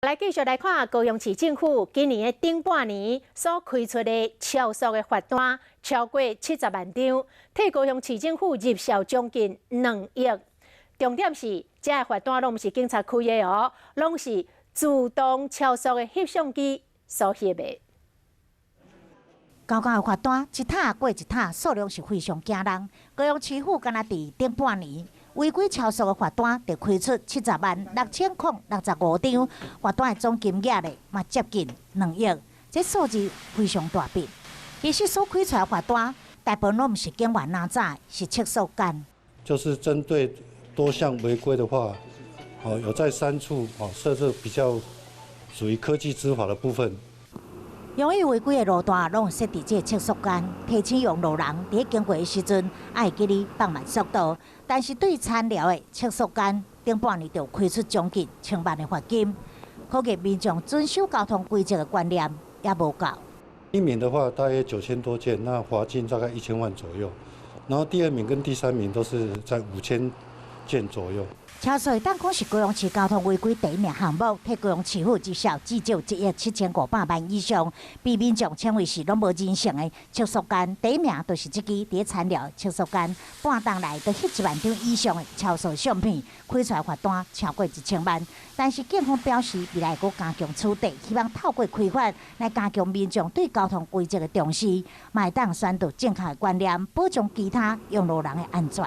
來繼續來看高雄市政府今年的頂半年所開出的超速的罰單超過70萬張，替高雄市政府入數將近2億。重點是，這个罰單攏毋是警察開的哦，攏是自動超速的翕相機所翕的。高高的罰單一沓過一沓，數量是非常驚人。高雄市府干焦佇頂半年，違規超速的罰單就開出706,065張，罰單的總金額咧嘛接近2億，這數字非常大筆。其實所開出來罰單，大部分攏毋是警員拿走，是測速桿。就是針對多項違規的話，哦，有在三處哦設置比較屬於科技執法的部分。容易違規的路段，攏有設置這个測速桿，提醒用路人佇經過的時陣，愛記得放慢速度。但是對田寮的測速桿，頂半年就開出將近千萬的罰金，可見民眾遵守交通規則的觀念也無夠。一名的話大約9000多件，那罰金大概1000萬左右。然後第二名跟第三名都是在5000件左右。超速當講是高雄市交通違規第一名項目，替高雄市府入數至少1億7500萬以上，被民眾稱為是攏無人性的測速桿。第一名就是這支佇田寮測速桿，半冬來都翕1萬張以上的超速相片，開出來罰單超過1000萬。但是警方表示，未來閣加強取締，希望透過開罰來加強民眾對交通規則的重視，嘛會當宣導正確的觀念，保障其他用路人的安全。